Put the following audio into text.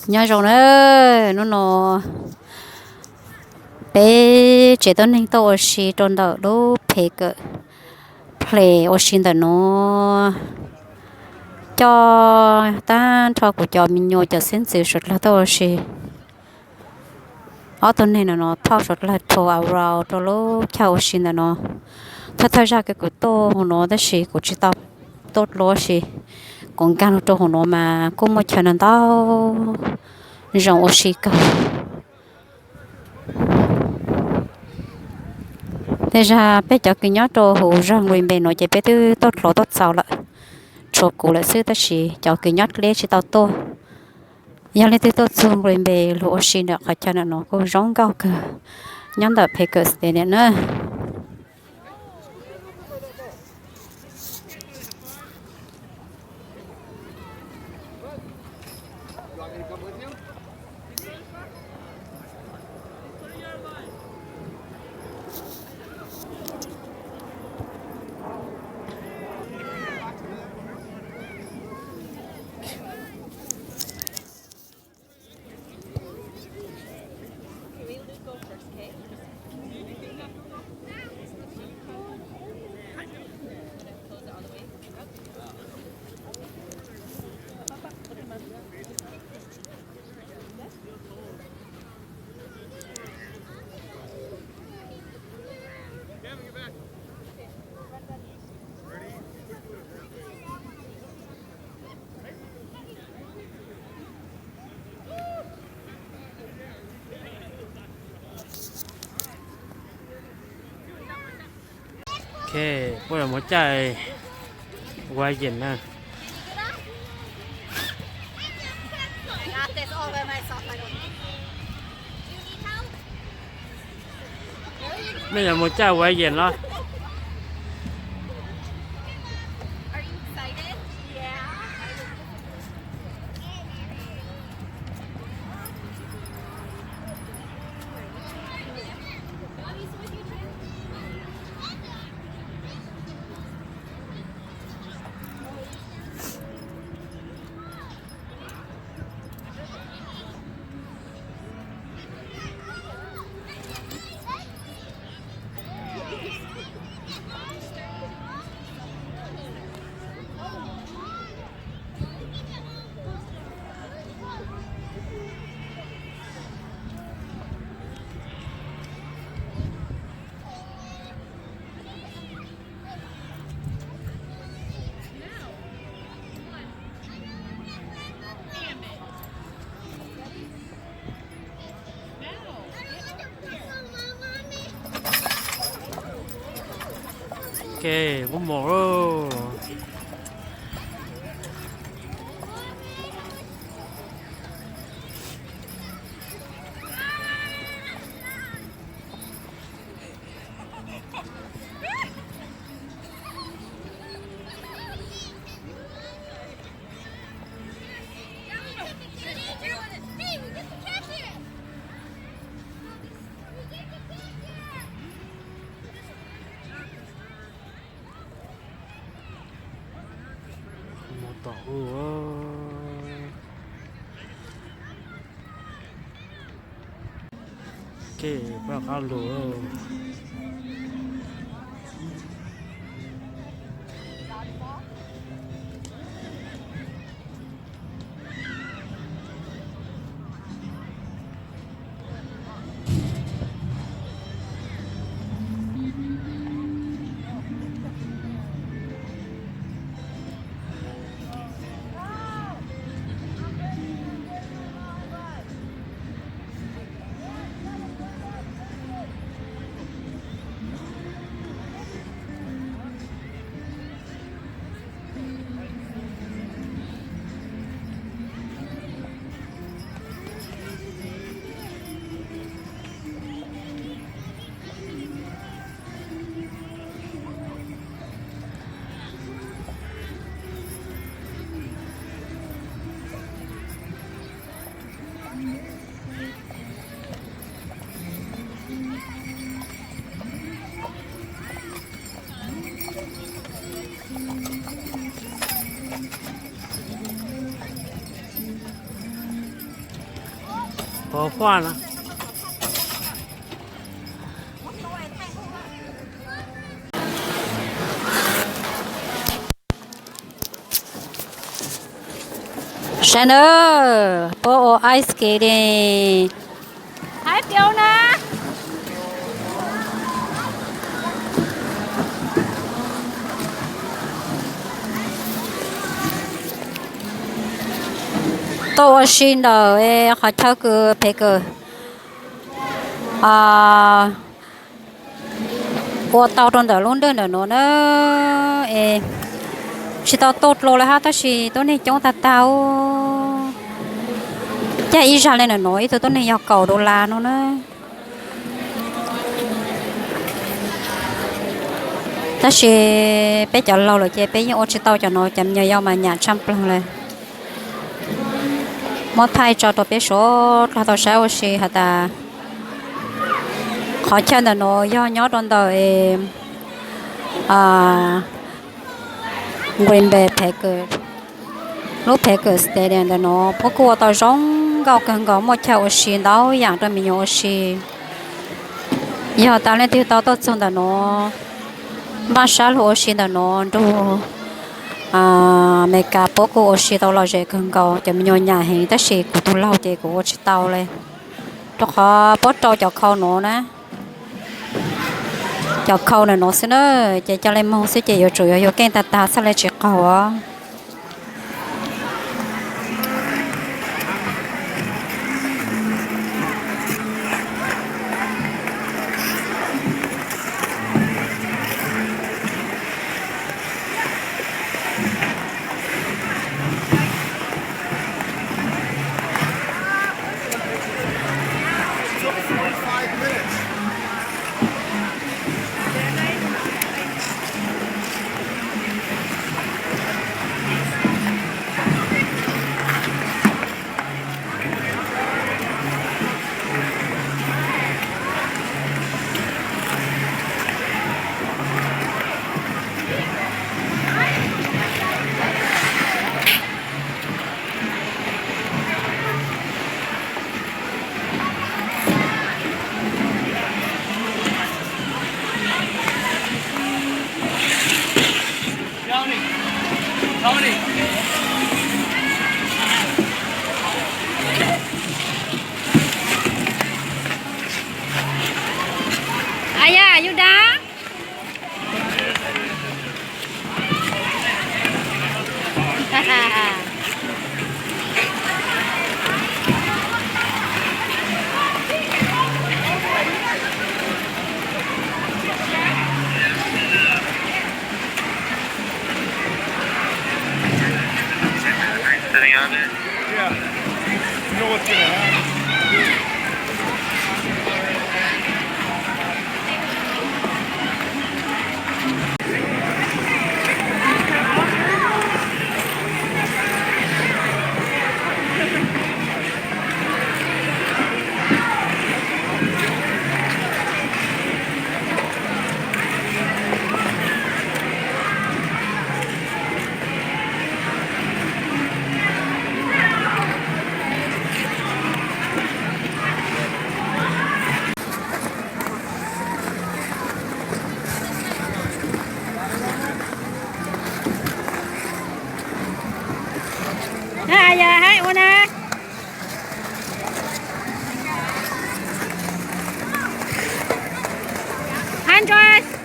Nyob zoo na, hnub no peb tsev tuab neeg tuaj ua si rau ntawm lub phem kawm ples ua si ntawm nuav, coj tag nrho kuv cov me nyuam cov xeeb ntxwv suav dlawg tuaj ua si. Ob tug neeg no no phauj suav dlawg rho arau rau lub chaw ua si ntawm no. Thawj thawj zag kws kuv tuaj hauv no tab sis kuv tsis tau tuaj dlua si, kuv nkaag lug rau hauv no mas kuj muaj chaw ntau ntau zoo ua si kawg. Tej zag peb cov kws nyob rau hauv zog Green Bay no ces peb twb tuaj dlua tuaj txaus lawm, tshuav kuv lawm xwb tab sis cov kws nyob dleb tsis tau tuaj. Yog leej twg tuaj txug Green Bay lug ua si ntawm qhov chaw ntawm no kuj zoo nkauj kawg, nyob ntawm Packer Stadium na. Ok, puab yuav muab caij wagon na. Nej yuav mus caij wagon los? Ok, kuv mus lauj. Mus tom u. Ok, pab qab lug. Ua huaj no. Saib nawb, puab ua ice skating. Tuaj ua si ntawm qhov chaw kws phem kawm ua tau rau ntawm lub ntej ntawm nuav na. Es tsis tau tuaj dlua le hab, tab sis tuab neeg coob tag tag. Caij ib zag le ntawm nuav ib tug tuab neeg yog kaum dollar no na. Tab sis peb cov laug lawm ces peb yeej ua tsis tau cov nuav, cov me nyuam yaus mas nyam tshaj plaws le. Muab thaij tso rau peb suav dlawg tau saib ua si has tas qhov chaw ntawm nuav yog nyob rau ntawm Green Bay Packers, lub Packers Stadium ntawm nuav puab kuj ua tau zoo nkauj kawg nkaus, muaj chaw ua si ntau yaam rau me nyuam ua si. Yog tas leej twg tau tuaj txug ntawm nuav, npaj sab lug ua si ntawm nuav nrug Amelikas puab kuj ua si tau lom zem kawg nkaus, cov me nyuam nyam heev tab sis kuv tug laug ces kuv ua tsis tau le, rau qhov puab rau cov khau nuav na. Cov khau ntawm nuav xwb na, ces ca le moog xwb ces yuav tsum yog yug keej tag tag txhaj le tsis qaug os. Aya, yug dab. Aya, hais ua na. Hundred.